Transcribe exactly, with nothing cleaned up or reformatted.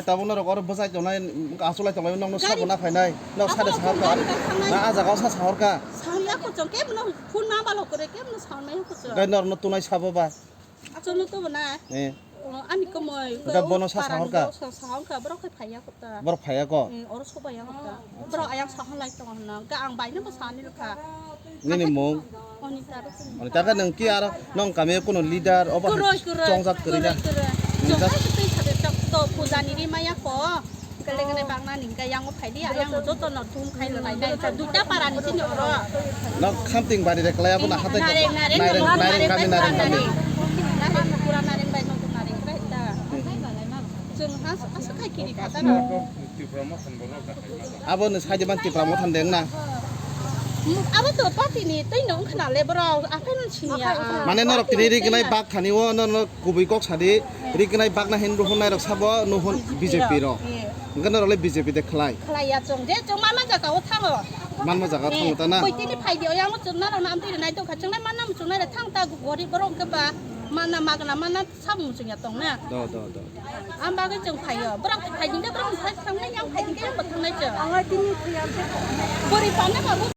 Tabuk norok oro bwsai tongnai, asulai tongnai, nokno sabo na phainai, nok sade sahorka. Na a jaga o sa sahorka. Sahorya kuchung, kebo no phone ma balo kore, kebo no sahormaya kuchung. Gai norno tunai sabo ba. Achalo to bana. Eh. Ani komoi. Ga bono sa sahorka. Sa sahorka, borok khai phaiya kota. Borok phaiya ko. Oro sobaya kota. Borok ayang sahorlai tongo hwnna. Ga ang baino bo sani rwkha. Nini mung? Onita. Onita ka nang ki aro nong kami kuno leader oba chongjak kwrwi na. Chongjak kwrwi. Chongjak kwrwi sade chok to puja ni ri maya ko. Kele kele bangna ni ga yang phai di ayang joto no thum khai lo lai dai. Duita para ni sini oro. Nok khamting bari re klaya bo na hatai. Nareng nareng nareng kami nareng kami. Nareng pura nareng bai no nareng krai ta. Chwng as as khai kiri khata na. Abo no saide ban Tipra Motha deng na. Abo to party ni tei no khna le bro aphai no sini ya. Mane norok tini ri gnai bak thani o no no kubui kok sadi ri gnai bak na hin ruhun nai rok sabo no hon B J P ro. Engkhe norok le B J P de khlai. Khlai ya chwng je chwng mama jaga o thango. Manma jaga thango ta na. Koi tini phai di o yang chwng na rok na amtwi nai tong kha chwng nai manna chwng nai thang ta gori borok ke ba manna magna manna. Samung chwng ya tong na. Do, do, do. Ang bagwi chwng phaio. Borok phai ding de, borok phai thang nai, yang phai ding de, yang bo thang nai chwng. Ang tini thwi ang se. Bwrwi pa na ba bo.